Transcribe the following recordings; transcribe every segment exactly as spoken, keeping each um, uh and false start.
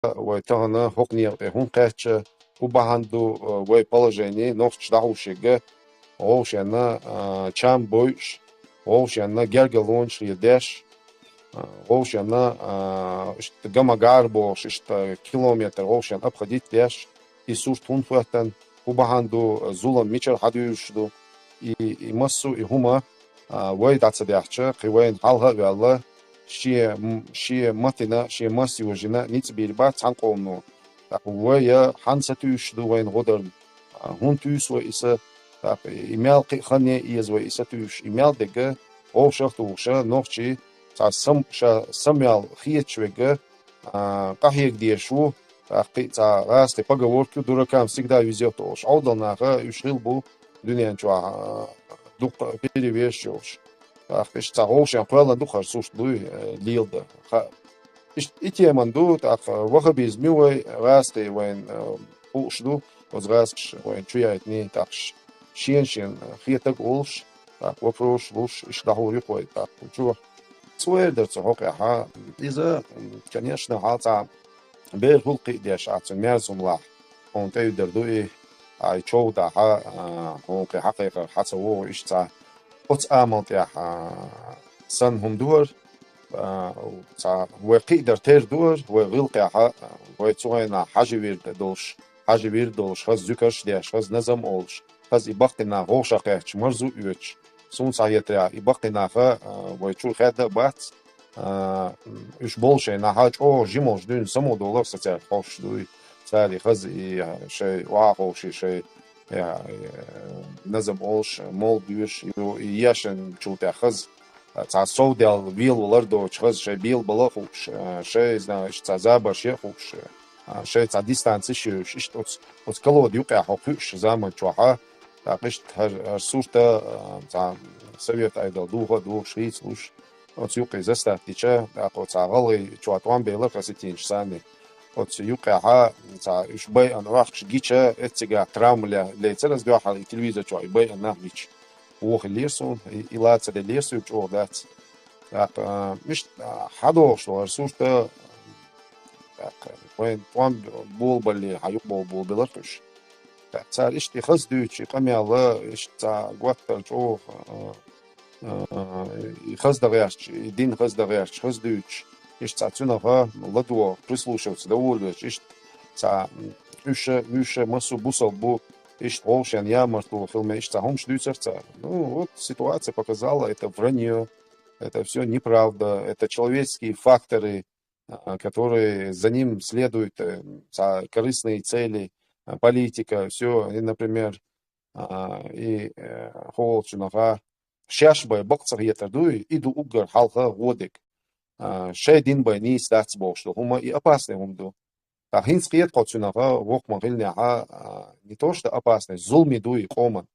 вай тахана хӀокху некъа тӀе хӀунда кхаьчча, хӀун бахьана ду, а, вай положение, нохчаша дӀахьуш ерг, вовшенна, а, чам бойуш, вовшенна гергарлонаш хьедеш, а, вовшенна, а, иштта гама-гӀар бохуш, иштта километр вовшенна обходить деш, и сурт хӀунда хӀоьттина, хӀун бахьана ду, зулам мичара хьадуьйлуш ду, и, и массо а и хӀума, а, вай дӀа ца даьхча, кхин вайна хьалха а ваьлла, шен, м-, шен матина, шен мас йожийна ницкъ бийр бац цхьана къомо. ТӀаккха вай я хьанна сатуьйсуш ду вайна гӀо дарна? А, хӀунда туьйсу вай и са? ТӀаккха и мел кхин а хан е еза вай и сатуьйсуш? И мел дерг вовшах а тухуш, нохчий цхьа сам-, ша самаяьлла хеташ верг, а, къахьега дезаш ву, тӀаккха кхин а цхьа гӀазкхийн поговорка ю: «Дуракам всегда везёт», олуш. Ӏовдал наха уьш хилла бу дуьнен чохь, а, дуккха перевес йолуш. ТӀаккха иштта цхьа вовшийн кхоьллина ду хӀара сурт дуй, а, леладан. Ха-, иштта и теман ду, тӀаккха ваххабизм ю вай, гӀазкхий вайна, а, хууш ду, оцу гӀазкхаша вайна чу яйтиний, тӀаккха ш-, шена-шена хетарг а олуш, тӀаккха вопросаш луш, иштта дӀахьур ю-кх вай, тӀаккха чу. Цо эр дара цу хьокъехь. Иза, м, конечно, хьал цхьа бер хӀуллакхий а деш, ахь цуьнан мерза хӀума лахь, хьуна тӀеюьдур ду и, ахь и чов дахь, а, хьуна кхин хьакхайкхар хьан ца вогӀу иштта цхьа. Оцу амал тӀехь, а, санна хӀума ду хӀара, а, цхьа вай кхиадар тера ду хӀара, вай гӀиллакхехь, а, вай цу хенахь хьажа вирд долуш, хьажа вирд долуш, хаза зуькарш а деш, хаза назам а олуш, хаза и баккхий нах вовшах кхаьчча марзо а оьцуш. Суна схьахетарехь, и баккхий наха, а, вай чуьра хаьдда а бац, а, уьш болу шайн нахьа чӀогӀа жималш дуьйна самукъадолура сан цаьрга хьовсуш дуй. Цара и хаза и шайн охьаховший, шайн, я, э, назам олуш, молла доьшуш, и ешанчул тӀехь хаза, а, цхьа совдаьлла велавалар доцуш, хаза шайн белабала а хууш, а, шайн, знаешь, цхьа забарш е а хууш, а, шайн цхьа дистанцеш а йевзаш, иштта оцу, оцу колода юкъехь хьо кхуьуш заман чохь, а, тӀаккха иштта хӀара, хӀара сурт а, а, цхьа совет Ӏедал духу а духуш, хийцалуш, оцу юккъе застат дича, тӀаккха оцу гӀалгӀай чохь тӀом белира осетинаш санна. Оцу юккъехь цхьа уьш байъина Ӏохкуш гича, эццигахь травма ле-, лецира, аса дуьххьал и телевизор чохь и байъина нах гича. Вон хиллера суна, и, и ла ца деллера соьга чӀогӀа дац. ТӀаккха, а, иштта, а, хьадогӀуш ду хӀара сурт а, тӀаккха вайн тӀом болабалле, хьан юкъа болу болабелира уьш. ТӀаккха цара иштта и хаза дуьйцуш, и къамел а, иштта цхьа готтар чӀогӀа, а, а, и хаза дан гӀерташ, и дин хаза дан гӀерташ, хаза дуьйцуш, иштта цхьа цуьнах а ладогӀа, прислушиваться, довольно веш, иштта цхьа, м, уьш а, уьш а массо а бусалба бу, иштта вовшен ямартло хила мегар, иштта цхьа хӀумаш дуьйцура цара. Ну, вот ситуация показала, это враньё, это всё неправда, это человеческие факторы, а, которые за ним следуют, э, цхьа корыстные цели, а, политика, всё. И, например, а, и, э, хӀокху волчунах а шаьш бен бакъ ца хетар дуй, и ду уггар хьалха гӀо дерг. А, шайн дин бен нийса дац бохуш ду хӀума, и опасный хӀума ду. ТӀаккха хӀинца кхета тхо цуьнах а, воккха ма хиллехь а, а, не то что опасный, зуламе ду и къоман.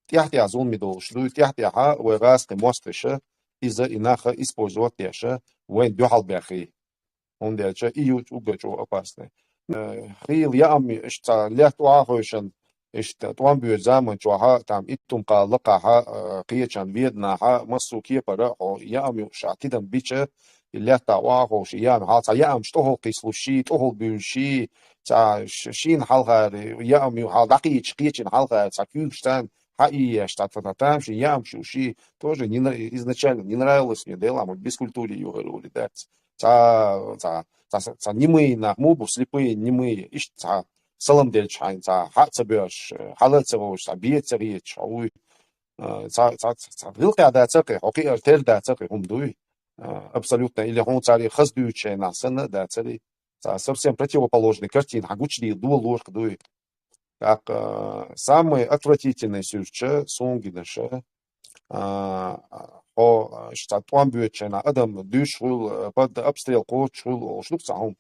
ТӀаьхь-тӀаьхьа зуламе долуш ду, тӀаьхь-тӀаьхьа вай гӀазкхийн мостагӀаша, иза и нах а использовать деш а, вайна дуьхьал баьххий. ХӀунда аьлча и ю уггар чӀогӀа опасный. Э, хийла яам, иштта цхьа лаьтта охьахевшина, иштта тӀом боьду заман чохь а, там, Иттум-кхала лакхахь а, э, кхечанхьа, Веданахь а, массо а кепара а хьо яам юуш, ахь тидам бича, и лаьттахь охьахевший яам, хьал цхьа яамаш тӀехула кхийсалуш, тӀехула буьйлуш, цхьа ш-, шина хьалхара яам ю, хьал дӀакхийча, кхечанна хьалхара цхьа куьйгаш царна хьаийеш, цхьа, цхьа, цхьа тамашийна яамаш ю ши, тоже не нра-, изначально не нравилось мне, делахь ма бескультуре ю хӀара, вури дац. Цхьа, цхьа, цхьа, цхьа немые нах ма бу, слепые, немые, иштта цхьа салам делча хьайна, цхьа хьа а ца боьрзуш, хьала а ца гӀовш, цхьа бен а ца гӀеташ, хьо вуй. А, цхьа, цхьа, цхьа, цхьа гӀиллакхехь дацара кхин, хьо кхиар тера дацара кхин хӀума дуй. А, абсолютно, или хьуна цара хаза дуьйцуш шайна санна а дацара. Цхьа совсем противоположный картина хьан гучудийла долалур кхин дуй. ТӀаккха, а, самый отвратительный суьрташ, суна гинарш, а, хьо, а, иштта цхьа тӀом боьдучу хенахь адам дуьсуш хуьлу, а, под обстрел кхочуш хуьлу олуш ду-кх цхьа хӀума.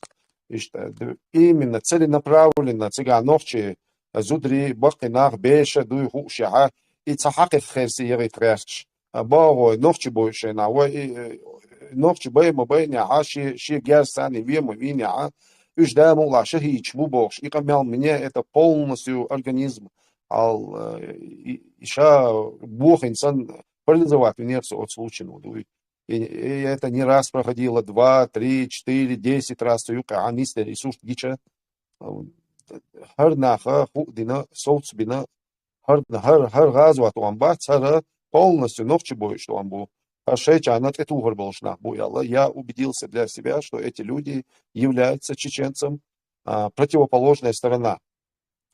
Иштта, д-, именно целенаправленно цигахь нохчий, а, зударий, баккхий нах, бераш а дуй хуушехь, и цхьа хьакхин херсе яхийта гӀерташ. А, боху вай, нохчий бойуш хенахь, вай, и, э, нохчий бай ма байнехь, шен, шен герз санна вен ма вийнехь, уьш да мукъалахь шахӀидаш бу бохуш, и къамел мне это полностью организм, хьал, э, и, и ша бохийна санна парализовать винера со оцу случайно дуй. И, и это не раз проходило, два, три, четыре, десять раз цу юкъе хьанийсдер и сурт гича. ХӀара наха хӀуъа дина, совцабина, хӀара, хӀара, хӀара гӀазот тӀом бац, хӀара полностью нохчий бойуш тӀом бу. ХӀара шайчарна тӀетухар болуш нах бу аьлла. Я убедился для себя, что эти люди являются чеченцам, а, противоположная сторона.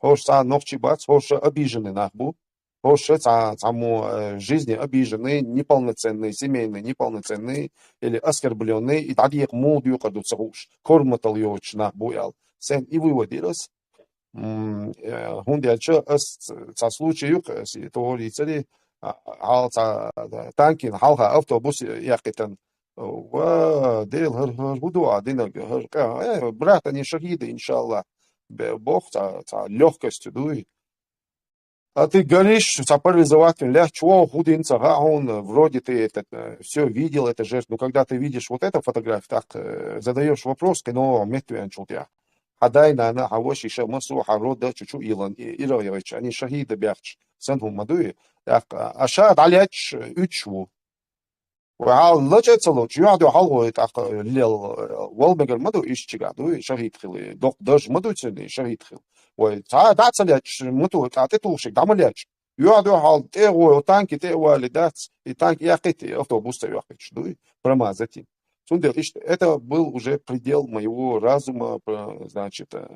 ХӀорш цхьа нохчий бац, хӀорш обиженный нах бу. ХӀорш цхьа, цхьаммо, э, жизни обиженный, неполноценный, семейный, неполноценный или оскорбленный, и дӀадекъа муха декъар ду ца хууш, корматал йоцуш нах бу аьлла. Сен и вывод йира ас. М, э, хӀунда аьлча ас ц-, цхьа случай юкъа, ас и тохар йийцаре, а, хьал цхьа, а, танкина хьалха автобус яьккхийтина. Ва, Дела, хӀара, хӀара хӀун ду а динарг, хӀара къа-, э, брат, они шахиды, иншаллах. Бе-, боху цхьа, цхьа лёгкостью дуй. А ты горишь, цхьа парализовать вина лаьтташ вогӀу, хӀун дина ца хаьа хьуна, вроде ты это, э, всё видел, это жертва. Ну, когда ты видишь вот эту фотографию, так, э, задаёшь вопрос, кхин ногӀу метта веанчул тӀехь. Хьан дай-нана, хьан ваша-йиша, массо а хьан рода чу-чу а йиллина, и, ирагӀ яхийташ, они шахиды баьхча, сан хӀума ма дуй. ТӀаккха, а ша дӀалаьтташ, уьдуш ву. Вай хьал лача а ца лучу, юьхь-дуьхьал гӀой тӀаккха лел, вала мегар ма ду, иштта чигахь дуй, шахид хила, доккха дарж ма ду цуьнан, шахид хила. Вай цхьа а дӀа а ца лаьтташ, мотор тӀе тӀетухуш, дӀа ма лаьтташ. Юьхь-дуьхьал тӀе а гӀой, танки тӀе а валий дац, и танки яьккхийта, автобус ца йоьккхуьйтуш дуй, промазать. Цундела иштта, это был уже предел моего разума, про-, значит, э,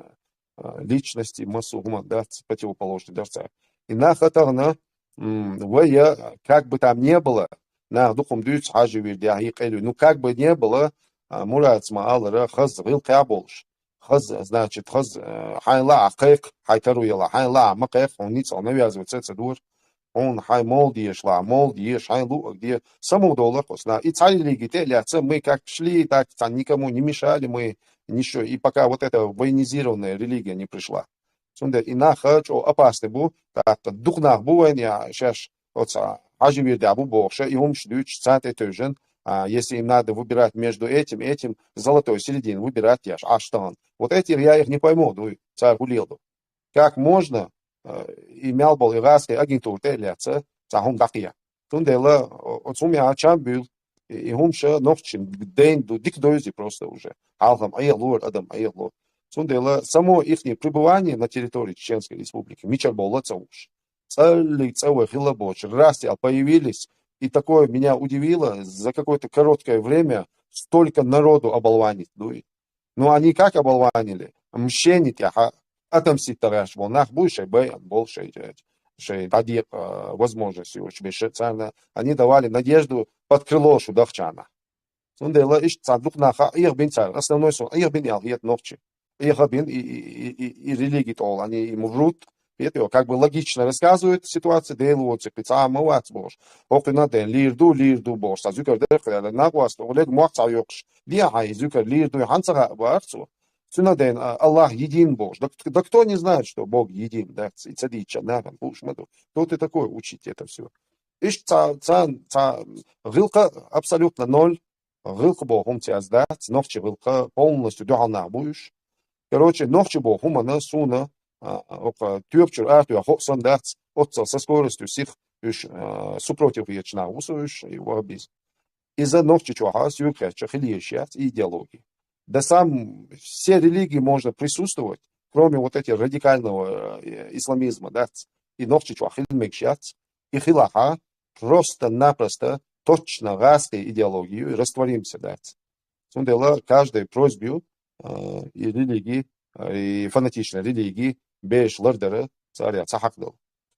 а, личности, массо а хӀума дац, противоположный дар цара. И нах а тахана, м, вай, а, как бы там ни было, наха дукха-м дуьйцу Хьажи-Вирдехь, и къайле, ну, как бы ни было, а, Мурадс ма-аллара, хаза гӀиллакхехь а болуш, хаза, значит, хаза, а, хьайна лаахь кхайкха, хьайн таро ялахь, хьайна лаахь ма кхайкха, хьуна ницкъ навязывать ца, ца дора. Хьуна хьайн мовлид ешалахь, мовлид еша, хьайн луъург де, самукъадовла кхузна. И цхьа религия тӀе а лаьцна, мы как шли, так цхьа никому не мешали, мы ничего. И пока вот эта военизированная религия не пришла. Цундела и нах а чӀогӀа опасный бу, тӀаккха дукха нах бу вайна, я, шаьш оцу Хьажи-Вирдехь бу бохуш, и хӀумаш дуьйцуш, царна тӀе тевжина, а, если им надо выбирать между этим, этим, золотую середину выбирать еш, Ӏаш тахана. Вот этих я их не пойму, дуй, цара хӀун леладо. Как можно, э, и мел болу и гӀазкхийн агентура тӀе а лаьцна, цхьа хӀума дӀакхехьа. Цундела о-, оцу хӀуманехь чам буьйлу, и, и хӀума ша нохчийн дайна ду, дика довзий просто уже. Хьалхам Ӏехалора, адам Ӏехало. Цундела само ихнее пребывание на территории Чеченской Республики мичара бовла а ца хууш. ЦӀаллиг цӀа вай хила а боцуш, раз аьлла появились, и такое меня удивило, за какое-то короткое время столько народу оболванить дуй. Ну, они как оболванили? Мщение тӀехь отомстить дан гӀерташ болу нах буй, шайн байъина болу, шайн, шайн дӀадекъа, а, возможность йоцуш берш царна. Они давали надежду под крыло шу дахчарна. Цундела иштта цхьа дукха нах а Ӏехабина цара. Основной сон Ӏехабина аьлла хета нохчий. Ӏехабина и, и, и, и, и религия тӀехула, они им врут, это как бы логично рассказывают ситуацию, Дела воцург кхин цхьа а ма вац бохуш. ХӀокхуьнан ден лийр ду, лийр ду бохуш. Цхьа зуькар дерг хилла, накъост, хӀокху лерг мохь цхьа йоккхуш. Дехьа и зуькар лийр ду, хьан ца хаьа бара цо. Цуьнан ден, а, Аллах един бохуш. Да, да кто не знает, что Бог един, да? И ца дийцча нахана хууш ма ду. Кто ты такой учить это всё? Иштта цхьа, цхьа, цхьа гӀиллакх абсолютно ноль. ГӀиллакх боху хӀума цаьрца дац, нохчий гӀиллакх полностью дуьхьал нах бу уьш. Короче, нохчий боху хӀуманна суна, а, а, оха тоьпачуьра артоьхна хӀоъ санна дац, оццал со скоростью сиха уьш, а, супротив хеташ нах ву со уьш, и ваххабизм. Иза Нохчийчохь а соьга хетча хила езаш яц и идеология. Да сам все религии можно присутствовать, кроме вот этих радикального, э, исламизма, дац. И Нохчийчохь хила мегаш яц. И хилахь а, просто-напросто, точно гӀазкхийн идеологию растворимся дац. Цундела каждой просьбою, э, и религии, э, и фанатичной религии беш лардара царах ца хьакъ дала.